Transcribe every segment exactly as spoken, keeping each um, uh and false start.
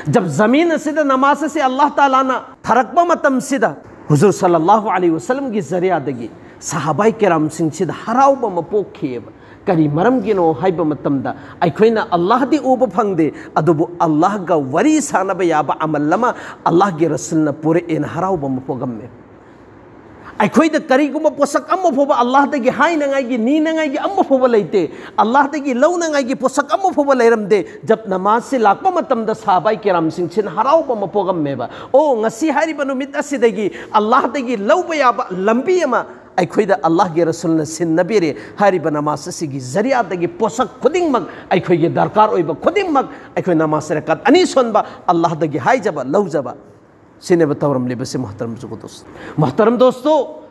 Job ꯖꯃꯤꯟ ꯑꯁꯤꯗ ꯅꯃꯥꯖ ꯑꯁꯤ ꯑꯜꯂꯥꯍ ꯇꯥꯂꯥꯅ ꯊꯥꯔꯛꯄ ꯃꯇꯝꯁꯤꯗ ꯍꯨꯖꯨꯔ ꯁꯜꯂꯜꯂꯥꯍꯨ ꯑꯂꯩꯍꯤ ꯋꯁꯜꯂꯝꯒꯤ ꯖꯔꯤꯌꯥꯗꯒꯤ ꯁꯍꯥꯕꯥꯏ ꯀꯤꯔꯥꯝꯁꯤꯡꯁꯤꯗ ꯍꯔꯥꯎꯕ ꯑꯃ ꯄꯣꯛꯈꯤꯑꯕ꯫ ꯀꯔꯤ ꯃꯔꯝꯒꯤꯅꯣ ꯍꯥꯏꯕ ꯃꯇꯝꯗ ꯑꯩꯈꯣꯏꯅ ꯑꯜꯂꯥꯍꯗꯤ ꯎꯕ ꯐꯪꯗꯦ, ꯑꯗꯨꯕꯨ ꯑꯜꯂꯥꯍꯒ ꯋꯥꯔꯤ ꯁꯥꯟꯅꯕ ꯌꯥꯕ ꯑꯃꯜ ꯑꯃ ꯑꯜꯂꯥꯍꯒꯤ ꯔꯁꯨꯜꯅ ꯄꯨꯔꯛꯑꯦꯅ ꯍꯔꯥꯎꯕ ꯑꯃ ꯄꯣꯛꯑꯝꯃꯦ꯫ ꯑꯩꯈꯣꯏꯗ ꯀꯔꯤꯒꯨꯝꯕ ꯄꯣꯠꯁꯛ ꯑꯃ ꯐꯥꯎꯕ ꯑꯜꯂꯥꯍꯗꯒꯤ ꯍꯥꯏꯅꯉꯥꯏꯒꯤ, ꯅꯤꯅꯉꯥꯏꯒꯤ ꯑꯃ ꯐꯥꯎꯕ ꯂꯩꯇꯦ꯫ ꯑꯜꯂꯥꯍꯗꯒꯤ ꯂꯧꯅꯉꯥꯏꯒꯤ ꯄꯣꯠꯁꯛ ꯑꯃ ꯐꯥꯎꯕ ꯂꯩꯔꯝꯗꯦ꯫ ꯖꯕ ꯅꯃꯥꯖꯁꯤ ꯂꯥꯛꯄ ꯃꯇꯝꯗ ꯁꯍꯥꯕꯥꯏ ꯀꯤꯔꯥꯝꯁꯤꯡꯁꯤꯅ ꯍꯔꯥꯎꯕ ꯑꯃ ꯄꯣꯛꯑꯝꯃꯦꯕ꯫ ꯑꯣ, ꯉꯁꯤ ꯍꯥꯏꯔꯤꯕ ꯅꯨꯃꯤꯠ ꯑꯁꯤꯗꯒꯤ ꯑꯜꯂꯥꯍꯗꯒꯤ ꯂꯧꯕ ꯌꯥꯕ ꯂꯝꯕꯤ ꯑꯃ ꯑꯩꯈꯣꯏꯗ ꯑꯜꯂꯥꯍꯒꯤ ꯔꯁꯨꯜꯅ ꯁꯤꯟꯅꯕꯤꯔꯦ꯫ ꯍꯥꯏꯔꯤꯕ ꯅꯃꯥꯖ ꯑꯁꯤꯒꯤ ꯖꯔꯤꯌꯥꯗꯒꯤ ꯄꯣꯠꯁꯛ ꯈꯨꯗꯤꯡꯃꯛ, ꯑꯩꯈꯣꯏꯒꯤ ꯗꯔꯀꯥꯔ ꯑꯣꯏꯕ ꯈꯨꯗꯤꯡꯃꯛ, ꯑꯩꯈꯣꯏ ꯅꯃꯥꯖ ꯔꯀꯥꯠ ꯑꯅꯤ ꯁꯣꯟꯕ ꯑꯜꯂꯥꯍꯗꯒꯤ ꯍꯥꯏꯖꯕ, ꯂꯧꯖꯕ, ꯁꯤꯅꯦꯕ ꯇꯧꯔꯝꯂꯤꯕꯁꯤ꯫ ꯃꯨꯍꯇꯔꯝ ꯖꯨꯒꯨ ꯗꯣꯁ, ꯃꯨꯍꯇꯔꯝ ꯗꯣꯁꯇꯣ,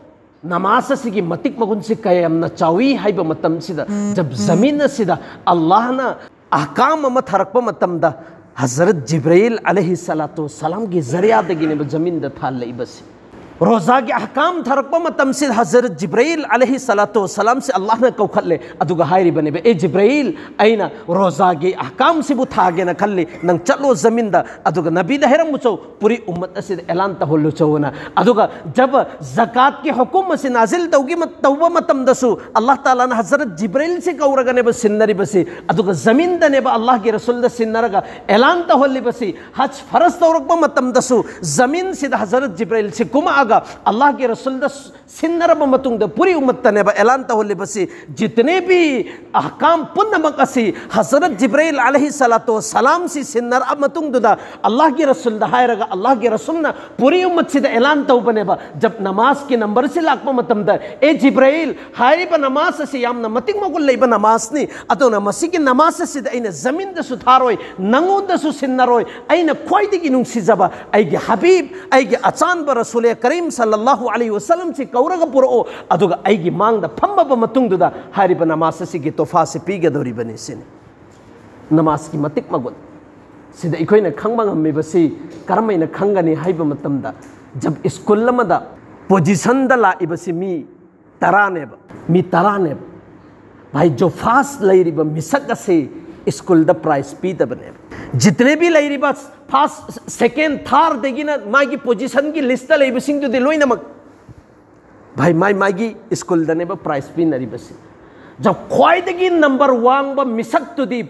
ꯅꯃꯥꯖ ꯑꯁꯤꯒꯤ ꯃꯇꯤꯛ ꯃꯒꯨꯟꯁꯤ ꯀꯌꯥꯝꯅ ꯆꯥꯎꯏ ꯍꯥꯏꯕ ꯃꯇꯝꯁꯤꯗ, ꯖꯕ ꯖꯃꯤꯟ ꯑꯁꯤꯗ ꯑꯜꯂꯥꯍꯅ ꯑꯍꯀꯥꯝ ꯑꯃ ꯊꯥꯔꯛꯄ ꯃꯇꯝꯗ, ꯍꯖꯔꯠ ꯖꯤꯕ꯭ꯔꯥꯏꯜ ꯑꯂꯩꯍꯤ ꯁꯂꯥꯇꯨ ꯁꯂꯥꯝꯒꯤ ꯖꯔꯤꯌꯥꯗꯒꯤꯅꯦꯕ ꯖꯃꯤꯟꯗ ꯊꯥꯜꯂꯛꯏꯕꯁꯤ꯫ ꯔꯣꯖꯥꯒꯤ ꯑꯍꯀꯥꯝ ꯊꯥꯔꯛꯄ ꯃꯇꯝꯁꯤꯗ ꯍꯖꯔꯠ ꯖꯤꯕ꯭ꯔꯥꯏꯜ ꯑꯂꯩꯍꯤ ꯁꯂꯥꯇꯨ ꯁꯂꯥꯝꯁꯤ ꯑꯜꯂꯥꯍꯅ ꯀꯧꯈꯠꯂꯦ, ꯑꯗꯨꯒ ꯍꯥꯏꯔꯤꯕꯅꯦꯕ, "ꯑꯦ ꯖꯤꯕ꯭ꯔꯥꯏꯜ, ꯑꯩꯅ ꯔꯣꯖꯥꯒꯤ ꯑꯍꯀꯥꯝꯁꯤꯕꯨ ꯊꯥꯒꯦꯅ ꯈꯜꯂꯤ, ꯅꯪ ꯆꯠꯂꯣ ꯖꯃꯤꯟꯗ, ꯑꯗꯨꯒ ꯅꯕꯤꯗ ꯍꯥꯏꯔꯝꯃꯨ ꯆꯧ, ꯄꯨꯔꯤ ꯎꯝꯃꯠ ꯑꯁꯤꯗ ꯑꯦꯂꯥꯟ ꯇꯧꯍꯜꯂꯨ ꯆꯧꯅ"꯫ ꯑꯗꯨꯒ ꯖꯕ ꯖꯀꯥꯠꯀꯤ ꯍꯨꯀꯨꯝ ꯑꯁꯤ ꯅꯥꯖꯤꯜ ꯇꯧꯒꯤ ꯃ-, ꯇꯧꯕ ꯃꯇꯝꯗꯁꯨ ꯑꯜꯂꯥꯍ ꯇꯥꯂꯥꯅ ꯍꯖꯔꯠ ꯖꯤꯕ꯭ꯔꯥꯏꯜꯁꯤ ꯀꯧꯔꯒꯅꯦꯕ ꯁꯤꯟꯅꯔꯤꯕꯁꯤ, ꯑꯗꯨꯒ ꯖꯃꯤꯟꯗꯅꯦꯕ ꯑꯜꯂꯥꯍꯒꯤ ꯔꯁꯨꯜꯗ ꯁꯤꯟꯅꯔꯒ ꯑꯦꯂꯥꯟ ꯇꯧꯍꯜꯂꯤꯕꯁꯤ꯫ ꯍꯖ ꯐꯔꯖ ꯇꯧꯔꯛꯄ ꯃꯇꯝꯗꯁꯨ ꯖꯃꯤꯟꯁꯤꯗ ꯍꯖꯔꯠ ꯖꯤꯕ꯭ꯔꯥꯏꯜꯁꯤ ꯀꯨꯝꯃꯛꯑꯒ ꯑꯜꯂꯥꯍꯒꯤ ꯔꯁꯨꯜꯗ ꯁꯤꯟꯅꯔꯕ ꯃꯇꯨꯡꯗ ꯄꯨꯔꯤ ꯎꯝꯃꯠꯇꯅꯦꯕ ꯑꯦꯂꯥꯟ ꯇꯧꯍꯜꯂꯤꯕꯁꯤ꯫ ꯖꯤꯇꯅꯦ ꯚꯤ ꯑꯍꯀꯥꯝ ꯄꯨꯝꯅꯃꯛ ꯑꯁꯤ ꯍꯖꯔꯠ ꯖꯤꯕ꯭ꯔꯥꯏꯜ ꯑꯂꯩꯍꯤ ꯁꯂꯥꯇꯨ ꯁꯂꯥꯝꯁꯤ ꯁꯤꯟꯅꯔꯛꯑ ꯃꯇꯨꯡꯗꯨꯗ ꯑꯜꯂꯥꯍꯒꯤ ꯔꯁꯨꯜꯗ ꯍꯥꯏꯔꯒ ꯑꯜꯂꯥꯍꯒꯤ ꯔꯁꯨꯜꯅ ꯄꯨꯔꯤ ꯎꯝꯃꯠꯁꯤꯗ ꯑꯦꯂꯥꯟ ꯇꯧꯕꯅꯦꯕ꯫ ꯖꯕ ꯅꯃꯥꯖꯀꯤ ꯅꯝꯕꯔꯁꯤ ꯂꯥꯛꯄ ꯃꯇꯝꯗ, "ꯑꯦ ꯖꯤꯕ꯭ꯔꯥꯏꯜ, ꯍꯥꯏꯔꯤꯕ ꯅꯃꯥꯖ ꯑꯁꯤ ꯌꯥꯝꯅ ꯃꯇꯤꯛ ꯃꯒꯨꯟ ꯂꯩꯕ ꯅꯃꯥꯖꯅꯤ, ꯑꯗꯨꯅ ꯃꯁꯤꯒꯤ ꯅꯃꯥꯖ ꯑꯁꯤꯗ ꯑꯩꯅ ꯖꯃꯤꯟꯗꯁꯨ ꯊꯥꯔꯣꯏ, ꯅꯉꯣꯟꯗꯁꯨ ꯁꯤꯟꯅꯔꯣꯏ, ꯑꯩꯅ ꯈ꯭ꯋꯥꯏꯗꯒꯤ ꯅꯨꯡꯁꯤꯖꯕ ꯑꯩꯒꯤ ꯍꯕꯤꯕ, ꯑꯩꯒꯤ ꯑꯆꯥꯟꯕ ꯔꯁꯨꯂꯦ ꯀꯔꯤꯝ ꯁꯜꯂꯜꯂꯥꯍꯨ ꯑꯂꯩꯍꯤ ꯋꯁꯜꯂꯝꯁꯤ ꯀꯧꯔꯒ ꯄꯨꯔꯛꯑꯣ, ꯑꯗꯨꯒ ꯑꯩꯒꯤ ꯃꯥꯡꯗ ꯐꯝꯃꯕ ꯃꯇꯨꯡꯗꯨꯗ ꯍꯥꯏꯔꯤꯕ ꯅꯃꯥꯖ ꯑꯁꯤꯒꯤ ꯇꯣꯐꯥꯁꯤ ꯄꯤꯒꯗꯧꯔꯤꯕꯅꯤ" ꯁꯤꯅꯤ꯫ ꯅꯃꯥꯖꯀꯤ ꯃꯇꯤꯛ ꯃꯒꯨꯟ ꯁꯤꯗ ꯑꯩꯈꯣꯏꯅ ꯈꯪꯕ ꯉꯝꯃꯤꯕꯁꯤ ꯀꯔꯝꯍꯥꯏꯅ ꯈꯪꯒꯅꯤ ꯍꯥꯏꯕ ꯃꯇꯝꯗ, ꯖꯕ ꯁ꯭ꯀꯨꯜ ꯑꯃꯗ ꯄꯣꯖꯤꯁꯟꯗ ꯂꯥꯛꯏꯕꯁꯤ ꯃꯤ ꯇꯔꯥꯅꯦꯕ, ꯃꯤ ꯇꯔꯥꯅꯦꯕ꯫ ꯚꯥꯏ, ꯖꯣ ꯐꯥꯁ ꯂꯩꯔꯤꯕ ꯃꯤꯁꯛ ꯑꯁꯤ ꯁ꯭ꯀꯨꯜꯗ ꯄ꯭ꯔꯥꯏꯖ ꯄꯤꯗꯕꯅꯦꯕ꯫ ꯖꯤꯇꯅꯦ ꯚꯤ ꯂꯩꯔꯤꯕ ꯐꯥꯔꯁ, ꯁꯦꯀꯦꯟ, ꯊꯥꯔꯗꯒꯤꯅ ꯃꯥꯒꯤ ꯄꯣꯖꯤꯁꯟꯒꯤ ꯂꯤꯁꯇ ꯂꯩꯕꯁꯤꯡꯗꯨꯗꯤ ꯂꯣꯏꯅꯃꯛ, ꯚꯥꯏ, ꯃꯥꯏ ꯃꯥꯒꯤ ꯁ꯭ꯀꯨꯜꯗꯅꯦꯕ ꯄ꯭ꯔꯥꯏꯖ ꯄꯤꯅꯔꯤꯕꯁꯤ꯫ ꯖ-, ꯈ꯭ꯋꯥꯏꯗꯒꯤ ꯅꯝꯕꯔ ꯋꯥꯡꯕ ꯃꯤꯁꯛꯇꯨꯗꯤ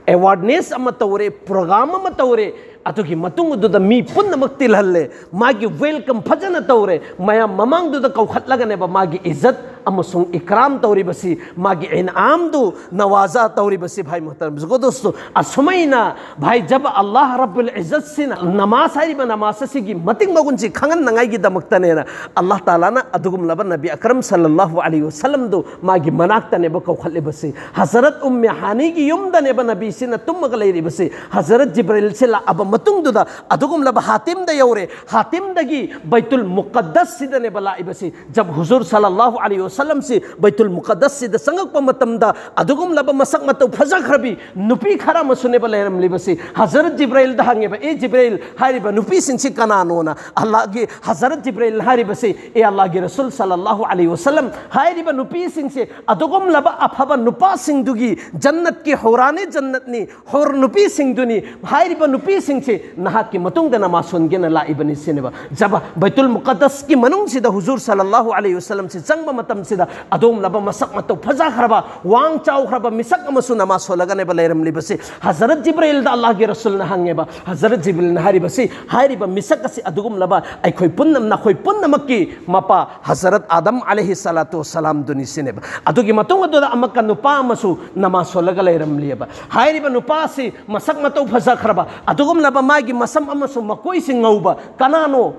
ꯑꯦꯋꯥꯔꯅꯦꯁ ꯑꯃ ꯇꯧꯔꯦ, ꯄ꯭ꯔꯣꯒ꯭ꯔꯥꯝ ꯑꯃ ꯇꯧꯔꯦ, ꯑꯗꯨꯒꯤ ꯃꯇꯨꯡ ꯑꯗꯨꯗ ꯃꯤ ꯄꯨꯝꯅꯃꯛ ꯇꯤꯜꯍꯜꯂꯦ, ꯃꯥꯒꯤ ꯋꯦꯜꯀꯝ ꯐꯖꯅ ꯇꯧꯔꯦ, ꯃꯌꯥꯝ ꯃꯃꯥꯡꯗꯨꯗ ꯀꯧꯈꯠꯂꯒꯅꯦꯕ ꯃꯥꯒꯤ ꯏꯖꯠ ꯑꯃꯁꯨꯡ ꯏꯀ꯭ꯔꯥꯝ ꯇꯧꯔꯤꯕꯁꯤ, ꯃꯥꯒꯤ ꯏꯟꯑꯥꯝꯗꯨ, ꯅꯋꯥꯖꯥ ꯇꯧꯔꯤꯕꯁꯤ, ꯚꯥꯏ ꯃꯨꯍꯇꯔꯝ ꯖꯒꯣꯗꯣꯁꯇꯨ꯫ ꯑꯁꯨꯃꯥꯏꯅ ꯚꯥꯏ, ꯖꯕ ꯑꯜꯂꯥꯍ ꯔꯕꯨꯜ ꯏꯖꯠꯁꯤꯅ ꯅꯃꯥꯖ ꯍꯥꯏꯔꯤꯕ ꯅꯃꯥꯖ ꯑꯁꯤꯒꯤ ꯃꯇꯤꯛ ꯃꯒꯨꯟꯁꯤ ꯈꯪꯍꯟꯅꯉꯥꯏꯒꯤꯗꯃꯛꯇꯅꯦꯅ ꯑꯜꯂꯥꯍ ꯇꯥꯂꯥꯅ ꯑꯗꯨꯒꯨꯝꯂꯕ ꯅꯕꯤ ꯑꯀꯔꯝ ꯁꯜꯂꯜꯂꯥꯍꯨ ꯑꯂꯩꯍꯤ ꯋꯁꯜꯂꯝꯗꯨ ꯃꯥꯒꯤ ꯃꯅꯥꯛꯇꯅꯦꯕ ꯀꯧꯈꯠꯂꯤꯕꯁꯤ꯫ ꯍꯖꯔꯠ ꯎꯝꯃꯦ ꯍꯥꯅꯤꯒꯤ ꯌꯨꯝꯗꯅꯦꯕ ꯅꯕꯤꯁꯤꯅ ꯇꯨꯝꯃꯒ ꯂꯩꯔꯤꯕꯁꯤ꯫ ꯍꯖꯔꯠ ꯖꯤꯕ꯭ꯔꯤꯜꯁꯤ ꯂꯥꯛꯑꯕ ꯃꯇꯨꯡꯗꯨꯗ ꯑꯗꯨꯒꯨꯝꯂꯕ ꯍꯥꯇꯤꯝꯗ ꯌꯧꯔꯦ꯫ ꯍꯥꯇꯤꯝꯗꯒꯤ ꯕꯩꯇꯨꯜ ꯃꯨꯀꯗꯁꯁꯤꯗꯅꯦꯕ ꯂꯥꯛꯏꯕꯁꯤ꯫ ꯖꯕ ꯍꯨꯖꯨꯔ ꯁꯜꯂꯜꯂꯥꯍꯨ ꯑꯂꯩꯍꯤ ꯋꯁꯜꯂꯝꯁꯤ ꯕꯩꯇꯨꯜ ꯃꯨꯀꯗꯁꯁꯤꯗ ꯆꯪꯉꯛꯄ ꯃꯇꯝꯗ ꯑꯗꯨꯒꯨꯝꯂꯕ ꯃꯁꯛ ꯃꯇꯧ ꯐꯖꯈ꯭ꯔꯕꯤ ꯅꯨꯄꯤ ꯈꯔ ꯑꯃꯁꯨꯅꯦꯕ ꯂꯩꯔꯝꯂꯤꯕꯁꯤ꯫ ꯍꯖꯔꯠ ꯖꯤꯕ꯭ꯔꯥꯏꯜꯗ ꯍꯪꯉꯦꯕ, "ꯑꯦ ꯖꯤꯕ꯭ꯔꯥꯏꯜ, ꯍꯥꯏꯔꯤꯕ ꯅꯨꯄꯤꯁꯤꯡꯁꯤ ꯀꯅꯥꯅꯣꯅ?" ꯑꯜꯂꯥꯍꯒꯤ ꯍꯖꯔꯠ ꯖꯤꯕ꯭ꯔꯥꯏꯜꯅ ꯍꯥꯏꯔꯤꯕꯁꯤ, "ꯑꯦ ꯑꯜꯂꯥꯍꯒꯤ ꯔꯁꯨꯜ ꯁꯜꯂꯜꯂꯥꯍꯨ ꯑꯂꯩꯍꯤ ꯋꯁꯜꯂꯝ, ꯍꯥꯏꯔꯤꯕ ꯅꯨꯄꯤꯁꯤꯡꯁꯦ ꯑꯗꯨꯒꯨꯝꯂꯕ ꯑꯐꯕ ꯅꯨꯄꯥꯁꯤꯡꯗꯨꯒꯤ ꯖꯟꯅꯠꯀꯤ ꯍꯧꯔꯥꯅꯤ, ꯖꯟꯅꯠꯅꯤ, ꯍꯧꯔ ꯅꯨꯄꯤꯁꯤꯡꯗꯨꯅꯤ꯫ ꯍꯥꯏꯔꯤꯕ ꯅꯨꯄꯤꯁꯤꯡꯁꯤ ꯅꯍꯥꯛꯀꯤ ꯃꯇꯨꯡꯗ ꯅꯃꯥꯖ ꯁꯣꯟꯒꯦꯅ ꯂꯥꯛꯏꯕꯅꯤ" ꯁꯤꯅꯦꯕ꯫ ꯖꯕ ꯕꯩꯇꯨꯜ ꯃꯨꯀꯗꯁꯀꯤ ꯃꯅꯨꯡꯁꯤꯗ ꯍꯨꯖꯨꯔ ꯁꯜꯂꯜꯂꯥꯍꯨ ꯑꯂꯩꯍꯤ ꯋꯁꯜꯂꯝꯁꯤ ꯆꯪꯕ ꯃꯇꯝꯁꯤꯗ ꯑꯗꯨꯒꯨꯝꯂꯕ ꯃꯁꯛ ꯃꯇꯧ ꯐꯖꯈ꯭ꯔꯕ, ꯋꯥꯡ ꯆꯥꯎꯈ꯭ꯔꯕ ꯃꯤꯁꯛ ꯑꯃꯁꯨ ꯅꯃꯥꯖ ꯁꯣꯜꯂꯒꯅꯦꯕ ꯂꯩꯔꯝꯂꯤꯕꯁꯤ꯫ ꯍꯖꯔꯠ ꯖꯤꯕ꯭ꯔꯥꯏꯜꯗ ꯑꯜꯂꯥꯍꯒꯤ ꯔꯁꯨꯜꯅ ꯍꯪꯉꯦꯕ, ꯍꯖꯔꯠ ꯖꯤꯕ꯭ꯔꯥꯏꯜꯅ ꯍꯥꯏꯔꯤꯕꯁꯤ, ꯍꯥꯏꯔꯤꯕ ꯃꯤꯁꯛ ꯑꯁꯤ ꯑꯗꯨꯒꯨꯝꯂꯕ ꯑꯩꯈꯣꯏ ꯄꯨꯝꯅꯃꯛ, ꯅꯈꯣꯏ ꯄꯨꯝꯅꯃꯛꯀꯤ ꯃꯄꯥ ꯍꯖꯔꯠ ꯑꯥꯗꯝ ꯑꯂꯩꯍꯤ ꯁꯂꯥꯇꯨ ꯋꯁꯁꯂꯥꯝꯗꯨꯅꯤ ꯁꯤꯅꯦꯕ꯫ ꯑꯗꯨꯒꯤ ꯃꯇꯨꯡ ꯑꯗꯨꯗ ꯑꯃꯨꯛꯀ ꯅꯨꯄꯥ ꯑꯃꯁꯨ ꯅꯃꯥꯖ ꯁꯣꯜꯂꯒ ꯂꯩꯔꯝꯂꯤꯑꯕ꯫ ꯍꯥꯏꯔꯤꯕ ꯅꯨꯄꯥ ꯑꯁꯤ ꯃꯁꯛ ꯃꯇꯧ ꯐꯖꯈ꯭ꯔꯕ, ꯑꯗꯨꯒꯨꯝꯂꯕ ꯃꯥꯒꯤ ꯃꯁꯝ ꯑꯃꯁꯨꯡ ꯃꯀꯣꯏꯁꯤ ꯉꯧꯕ, ꯀꯅꯥꯅꯣ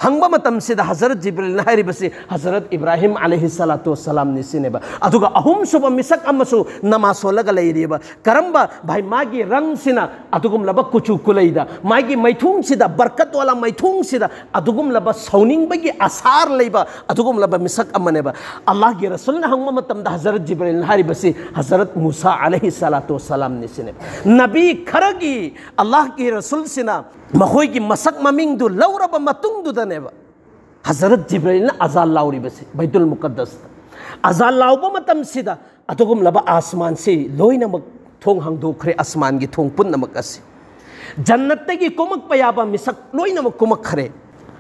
ꯍꯪꯕ ꯃꯇꯝꯁꯤꯗ ꯍꯖꯔꯠ ꯖꯤꯕ꯭ꯔꯤꯜꯅ ꯍꯥꯏꯔꯤꯕꯁꯤ ꯍꯖꯔꯠ ꯏꯕ꯭ꯔꯥꯍꯤꯝ ꯑꯂꯩꯍꯤ ꯁꯂꯥꯇꯨ ꯋꯁꯁꯂꯥꯝꯅꯤ ꯁꯤꯅꯦꯕ꯫ ꯑꯗꯨꯒ ꯑꯍꯨꯝꯁꯨꯕ ꯃꯤꯁꯛ ꯑꯃꯁꯨ ꯅꯃꯥꯖ ꯁꯣꯜꯂꯒ ꯂꯩꯔꯤꯑꯕ꯫ ꯀꯔꯝꯕ? ꯚꯥꯏ, ꯃꯥꯒꯤ ꯔꯪꯁꯤꯅ ꯑꯗꯨꯒꯨꯝꯂꯕ ꯀꯨꯆꯨ ꯀꯨꯂꯩꯗ, ꯃꯥꯒꯤ ꯃꯩꯊꯣꯡꯁꯤꯗ, ꯕꯔꯀꯠ ꯋꯥꯂꯥ ꯃꯩꯊꯣꯡꯁꯤꯗ ꯑꯗꯨꯒꯨꯝꯂꯕ ꯁꯧꯅꯤꯡꯕꯒꯤ ꯑꯁꯥꯔ ꯂꯩꯕ ꯑꯗꯨꯒꯨꯝꯂꯕ ꯃꯤꯁꯛ ꯑꯃꯅꯦꯕ꯫ ꯑꯜꯂꯥꯍꯒꯤ ꯔꯁꯨꯜꯅ ꯍꯪꯕ ꯃꯇꯝꯗ ꯍꯖꯔꯠ ꯖꯤꯕ꯭ꯔꯤꯜꯅ ꯍꯥꯏꯔꯤꯕꯁꯤ ꯍꯖꯔꯠ ꯃꯨꯁꯥ ꯑꯂꯩꯍꯤ ꯁꯂꯥꯇꯨ ꯋꯁꯁꯂꯥꯝꯅꯤ ꯁꯤꯅꯦꯕ꯫ ꯅꯕꯤ ꯈꯔꯒꯤ ꯑꯜꯂꯥꯍꯒꯤ ꯔꯁꯨꯜꯁꯤꯅ ꯃꯈꯣꯏꯒꯤ ꯃꯁꯛ ꯃꯃꯤꯡꯗꯨ ꯂꯧꯔꯕ ꯃꯇꯨꯡꯗꯨꯗꯅꯦꯕ ꯍꯖꯔꯠ ꯖꯤꯕ꯭ꯔꯥꯏꯜꯅ ꯑꯖꯥꯟ ꯂꯥꯎꯔꯤꯕꯁꯤ ꯕꯩꯇꯨꯜ ꯃꯨꯀꯗꯁꯇ꯫ ꯑꯖꯥꯟ ꯂꯥꯎꯕ ꯃꯇꯝꯁꯤꯗ ꯑꯗꯨꯒꯨꯝꯂꯕ ꯑꯥꯁꯃꯥꯟꯁꯤ ꯂꯣꯏꯅꯃꯛ ꯊꯣꯡ ꯍꯥꯡꯗꯣꯛꯈ꯭ꯔꯦ, ꯑꯥꯁꯃꯥꯟꯒꯤ ꯊꯣꯡ ꯄꯨꯝꯅꯃꯛ ꯑꯁꯤ꯫ ꯖꯟꯅꯠꯇꯒꯤ ꯀꯨꯝꯃꯛꯄ ꯌꯥꯕ ꯃꯤꯁꯛ ꯂꯣꯏꯅꯃꯛ ꯀꯨꯝꯃꯛꯈ꯭ꯔꯦ꯫